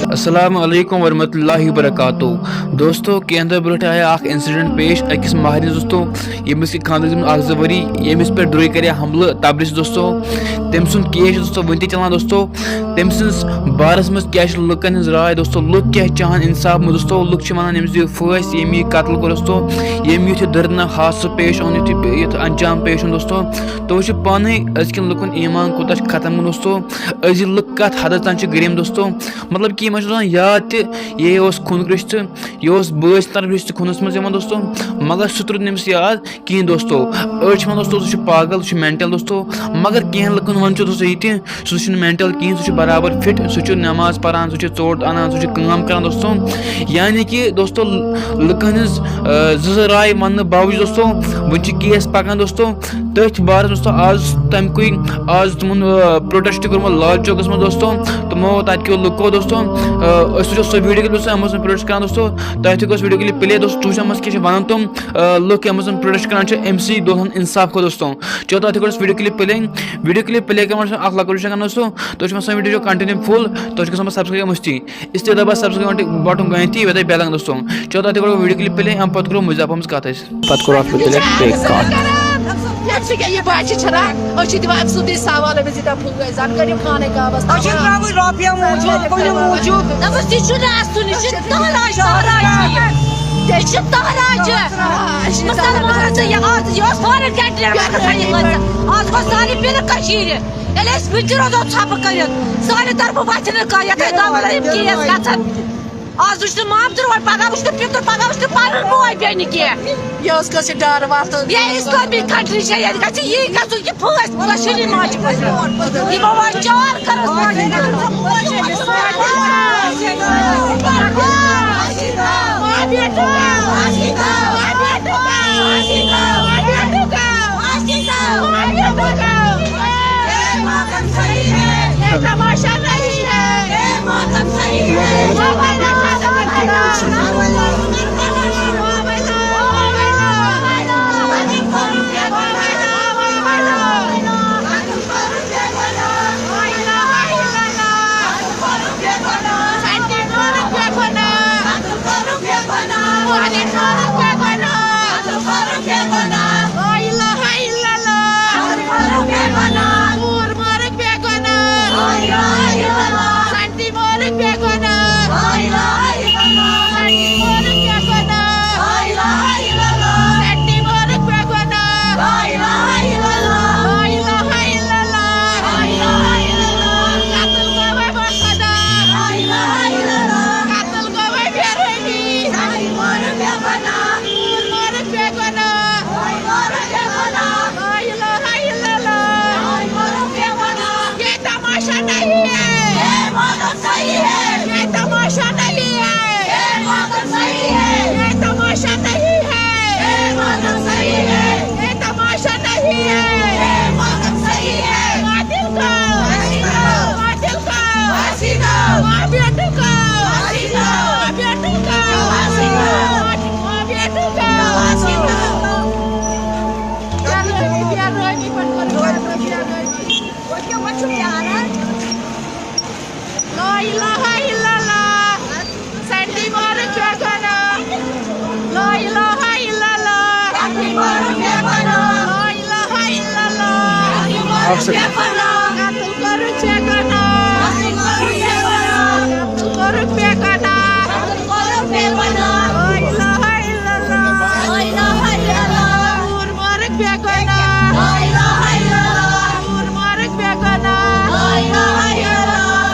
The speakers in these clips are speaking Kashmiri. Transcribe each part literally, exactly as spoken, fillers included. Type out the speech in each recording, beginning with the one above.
السلام علیکم ورحمۃ اللہ وبرکاتہ۔ دوستو، کینٛہہ دۄہ برونٛٹھ آیہِ اکھ انسیڈنٹ پیش أکِس مہرنِس، دوستو، ییٚمِس کہِ خانٛدرَس منٛز اکھ زٕ ؤری، ییٚمِس پٮ۪ٹھ درٛوے کَرے حملہٕ تبرِش، دوستو۔ تٔمۍ سُنٛد کیس چھُ، دوستو، وٕنہِ تہِ چلان، دوستو۔ تٔمۍ سٕنٛز بارَس منٛز کیٛاہ چھِ لُکَن ہٕنٛز راے، دوستو؟ لُکھ کیٛاہ چھِ چاہان اِنصاف منٛز، دوستو؟ لُکھ چھِ وَنان، أمِس دِیِو پھٲسۍ، ییٚمۍ یہِ قتل کوٚر، دوستو، ییٚمۍ یُتھ یہِ دردناک حادثہٕ پیش اوٚن، یُتھ یہِ، یُتھ انجام پیش اوٚن، دوستو۔ تُہۍ وٕچھِو پانَے أزکٮ۪ن لُکَن ایمان کوٗتاہ چھُ ختم گوٚمُت، دوستو۔ أزِکۍ لُکھ کَتھ حدس تام چھِ گرٛیٖمۍ، دوستو۔ مطلب کہِ یِمَن چھُ آسان یاد تہِ، یہِ اوس خوٗنُک رِشتہٕ، یہِ اوس بٲژ تَر رِشتہٕ خوٗنَس منٛز یِوان، دوستو۔ مگر سُہ تہِ روٗد نہٕ أمِس یاد کِہیٖنۍ، دوستو۔ أڑۍ چھِ وَنان، دوستو، سُہ چھُ پاگل، سُہ چھُ مینٹل، دوستو۔ مگر کینٛہہ لُکَن وَنان چھُ، دوستو، یہِ تہِ، سُہ چھُنہٕ مینٹل کِہیٖنۍ، سُہ چھُ برابر فِٹ، سُہ چھُ نٮ۪ماز پَران، سُہ چھُ ژوٚٹ اَنان، سُہ چھُ کٲم کَران، دوستو۔ یعنی کہِ، دوستو، لُکَن ہٕنٛز، آ، زٕ زٕ راے وَننہٕ باوجوٗد، دوستو، وٕنہِ چھِ کیس پَکان، دوستو۔ تٔتھۍ بارَس منٛز، دوستو، آز تَمہِ کُے، آز تِمَن، آ، پروٹیسٹ کوٚرمُت لال چوکَس منٛز، دوستو۔ تِمو تَتہِ کیو لُکو، دوستو، آ، أسۍ وٕچھو سُہ ویٖڈیو کِلِپ، دوستو، یِمَن اوس پروٹیسٹ کَران، دوستو۔ تۄہہِ تہِ گوٚژھ ویٖڈیو کِلِپ پٕلے، دوستو، تُہۍ وٕچھِو اَتھ منٛز کیٛاہ چھِ وَنان تِم، آ، لُکھ یِم زَن پروٹیسٹ کَران چھِ أمۍ سٕے دۄہَن اِنصاف خٲطرٕ، دوستو۔ چلو، تۄہہِ تہِ گوٚژھ ویٖڈیو کِلِپ پٕلے۔ ویٖڈیو کِلِپ پٕلے کَران چھُ اَکھ لۄکُٹ چیٖز کَران، دوستو۔ تُہۍ چھِو آسان ویٖڈیو continue full، تُہۍ چھِو گژھان پَتہٕ subscribe مٔشتٕے۔ اس لیے دبا subscribe button گۄڈٕنیتھٕے، یہِ واتہِ بیل اَکھ، دوستو۔ چلو، تۄہہِ تہِ کَرو ویٖڈیو کِلِپ پٕلے، اَمہِ پَتہٕ کَرو مٔزیٖد اَتھ منٛز کَتھ أسۍ۔ پَتہٕ کوٚر اَتھ مُتعلِق ٹیک کَتھ۔ یَتھ چھِ کیٛاہ یہِ بَچہِ چھِ رَٹھ، أسۍ چھِ دِوان أمۍ سُنٛدٕے سوال، أمِس ییٖتیٛاہ پھُل گٔے، زَن کٔرِو خانٕے کعبَس اَسہِ چھِ تَباہ۔ ترٛاوٕنۍ رۄپیہِ موٗجوٗب، کُنہِ موٗجوٗب۔ دَپُس، یہِ چھُنہٕ اَسُن، یہِ چھِ تَہراج، تَہراج چھِ یہِ۔ یہِ چھِ تَہراج۔ مُسلمانَن چھِ یہِ آز، یہِ اوس foreign country یَن منٛز گژھان یہِ کٲنٛسہِ۔ آز گوٚو سارے پِنہٕ کٔشیٖرِ۔ ییٚلہِ أسۍ وٕنہِ تہِ روزو ژھۄپہٕ کٔرِتھ، سانہِ طرفہٕ وَتھِ نہٕ کانٛہہ، یَتھ أسۍ دۄنوَے یِم کیس گژھن۔ آز وٕچھ نہٕ مامتٕر وۄنۍ، پَگاہ وٕچھ نہٕ پِتُر، پَگاہ وٕچھ نہٕ پَنُن بوے بیٚنہِ کینٛہہ۔ یہِ ٲس کٲنٛسہِ ڈَر وَتھ۔ یہِ اِسلٲمی country چھےٚ، ییٚتہِ گژھِ یی گژھُن کہِ پھٲسۍ، پھٲسۍ چھِ یِمَن چھِ پھٲسۍ۔ یِمو وۄنۍ چار کٔرٕس۔ تماشا نہیں ہے، یہ ماتم صحیح ہے۔ لا الہ الا اللہ۔ نور مارک بے گناہ۔ لا الہ الا اللہ۔ سنٹی مارک بے گناہ۔ لا الہ الا اللہ۔ سنٹی مارک بے گناہ۔ لا الہ الا اللہ۔ سنٹی مارک بے گناہ۔ لا الہ الا اللہ۔ لا الہ الا اللہ۔ لا الہ الا اللہ۔ قتل گوٚو وۄنۍ خدا۔ لا الہ الا اللہ۔ قتل گوٚو وۄنۍ بے رحمی۔ سنٹی مارک بے گناہ۔ نور مارک بے گناہ۔ لا الہ الا اللہ۔ یہ تماشا نہیں ہے۔ یہ تماشا نہیں ہے۔ یہ تماشا نہیں ہے۔ یہ تماشا نہیں ہے۔ قاتل کو۔ قاتل کو۔ ماں بیٹے کو۔ ماں بیٹے کو۔ ماں بیٹے کو۔ لا الہ الا اللہ۔ سنٹی مارک بے گناہ۔ لا الہ الا اللہ۔ لا الہ الا اللہ۔ اکھ سیکنڈ۔ قتل کوٚرُکھ بے گناہ۔ قتل کوٚرُکھ بے گناہ۔ لا الہ الا اللہ۔ نور مارک بے گناہ۔ نور مارک بے گناہ۔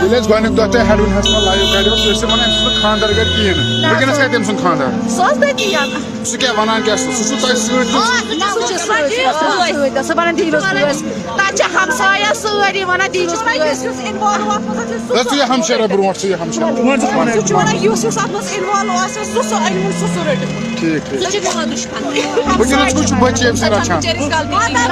ییٚلہِ اَسہِ گۄڈٕنیُک دۄہ تۄہہِ ہٮ۪ڈوُن ہَس منٛز لایِو کَڑیو، تُہۍ ٲسِو وَنان، أمۍ سُنٛد خانٛدر گَرِ کِہیٖنۍ نہٕ۔ نہ، وٕنکیٚنَس سُہ کَتہِ أمۍ سُنٛد خانٛدر؟ سُہ اوس تٔتی یَنہٕ۔ سُہ کیٛاہ وَنان کیٛاہ چھُ؟ سُہ چھُ تۄہہِ سۭتۍ، سُہ چھُ سۭتۍ، سُہ چھُ سۭتۍ، سُہ وَنان دِیِو اَسہِ پوٗرٕ۔ تَتہِ چھِ ہمسایہِ سٲری وَنان دِیِو اَسہِ پوٗرٕ۔ یُس یُس involve اَتھ منٛز آسہِ، سُہ وۄنۍ ژٕ یہِ ہمشیرا برونٛٹھ، ژٕ یہِ ہمشیرا برونٛٹھ۔ سُہ چھُ وَنان یُس یُس اَتھ منٛز involve آسہِ، سُہ سُہ أنِو، سُہ سُہ رٔٹِو۔ ٹھیٖک، ٹھیٖک۔ سُہ چھُ میون دُشمن۔ وٕنکیٚنَس کُس چھُ بٔچی أمۍ سۭتۍ رَچھان؟ بِچٲرِس غلطی چھِ۔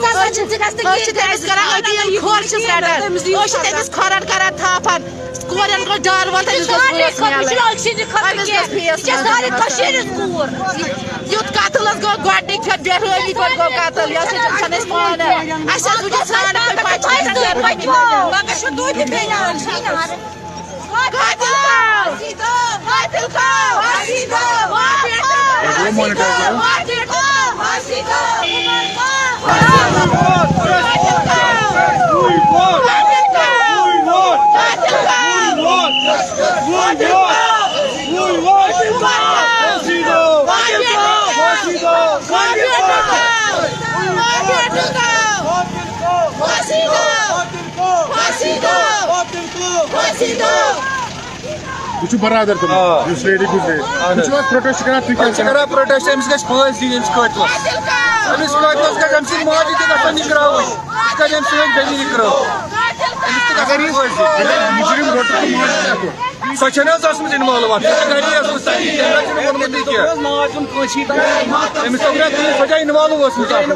اَسہِ چھِ، أسۍ چھِ تٔمِس، أسۍ چھِ تٔمِس کران أپیٖل، کھۄر چھِس رَٹان، أسۍ چھِ تٔمِس کھۄرَن کران تھاپَن، کورٮ۪ن گوٚو ڈر وَل، تٔمِس گوٚژھ فیس میلٕنۍ۔ أمِس گوٚژھ فیس میلٕنۍ۔ یُتھ قتل حظ گوٚو گۄڈٕنِکۍ پھِرِ، بے رحٲمی پٲٹھۍ گوٚو قتل، یہِ ہسا چھِنہٕ أسۍ پانہٕ، اَسہِ حظ وٕچھِو سرٛانٛٹھ پھِرِ پَتہٕ چھِ أسۍ کران۔ قاتل کاو! قاتل کاو! قاتل کاو! قاتل کاو! وٕچھِو برادر تِم، آ۔ یُس لیڈی گُزرے۔ اہن حظ۔ وٕچھِو حظ، پروٹیسٹ کران، تُہۍ کیٛاہ أسۍ چھِ کران پروٹیسٹ، أمِس گژھِ پھٲنٛسۍ دِنۍ، أمِس قٲتلَس۔ أمِس قٲتلَس گژھِ، أمۍ سٕنٛدۍ ماجہِ تہِ گژھن نِکراوٕنۍ۔ یہِ کَتہِ أمۍ سٕنٛدۍ بیٚنہِ نِکرٲو؟ أمِس تہِ گژھِ اگر یہِ، پھٲنٛسۍ دِنۍ۔ اگر مُجرِم رٔٹِتھ تہٕ مٲرِتھ کیٛاہ کوٚر؟ سۄ چھَنہٕ حظ ٲسمٕژ اِنوالو اَتھ؟ سۄ چھَنہٕ حظ اِنوالو ٲسمٕژ اَتھ؟ تٔمِس چھَنہٕ ووٚنمُت یہِ کینٛہہ۔ تٔمِس دوٚپ مےٚ، تٔمِس سۄ چھا اِنوالو ٲسمٕژ اَتھ؟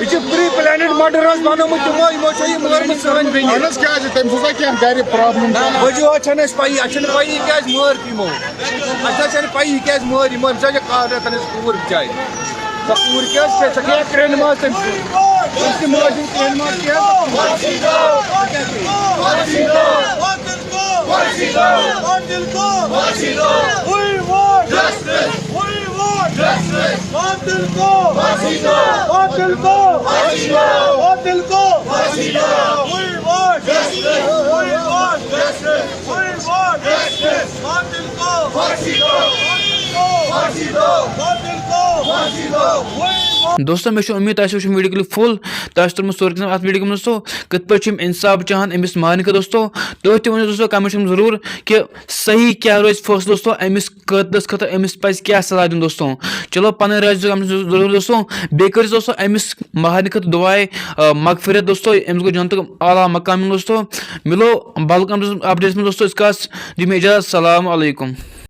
یہِ چھِ pre planned murder حظ بَنومُت تِمو، یِمو چھےٚ یہِ مٲرمٕژ سٲنۍ بیٚنہِ۔ اَہَن حظ، کیٛازِ؟ تٔمِس اوسا کینٛہہ گَرِ problem؟ وجوٗہات چھَنہٕ اَسہِ پَیی، اَسہِ چھَنہٕ پَیی کیٛازِ مٲر یِمو۔ اَسہِ حظ چھَنہٕ پَیی کیٛازِ مٲر یِمو، أمِس حظ چھےٚ کاہ رٮ۪تھ أمِس کوٗر بِچارِ۔ سۄ کوٗر کیٛاہ حظ چھےٚ؟ سۄ کیٛاہ کرٛیٚہنہِ ماز تٔمۍ سٕنٛز؟ تٔمۍ سٕنٛدِ ماجہِ ہٕنٛز کرٛیٚہنہِ ماز کیٛاہ حظ؟ قاتل کو! قاتل کو! قاتل کو! We want justice! We want justice! قاتل کو! قاتل کو! قاتل کو! We want justice! We want justice! We want justice! قاتل کو! قاتل کو! قاتل کو! We want دوستو، مےٚ چھِ اُمید تۄہہِ آسِوٕ وٕچھمُت ویٖڈیو کِلِپ فُل۔ تۄہہِ آسہِ توٚرمُت سورُے کینٛہہ اَتھ ویٖڈیو کِلِپ منٛز۔ دوستو، کِتھ پٲٹھۍ چھِ یِم اِنصاف چاہان أمِس مارنہٕ خٲطرٕ؟ دوستو، تُہۍ تہِ ؤنِو دوستو کمنٹس منٛز ضروٗر کہِ صحیح کیٛاہ روزِ فٲصلہٕ دوستو، أمِس قٲتلَس خٲطرٕ أمِس پَزِ کیٛاہ سزا دیُن دوستو۔ چلو، پَنٕنۍ راے دِیِو کمنٹس منٛز ضروٗر دوستو۔ بیٚیہِ کٔرِو دوستو أمِس مارنہٕ خٲطرٕ دُعاے، آ، مغفرت دوستو، أمِس گوٚو جنتُک اعلیٰ مقام مِلُن دوستو۔ مِلو باقٕے اپڈیٹس منٛز دوستو، أسۍ کَس دِمو اِجازت۔ السلام علیکم۔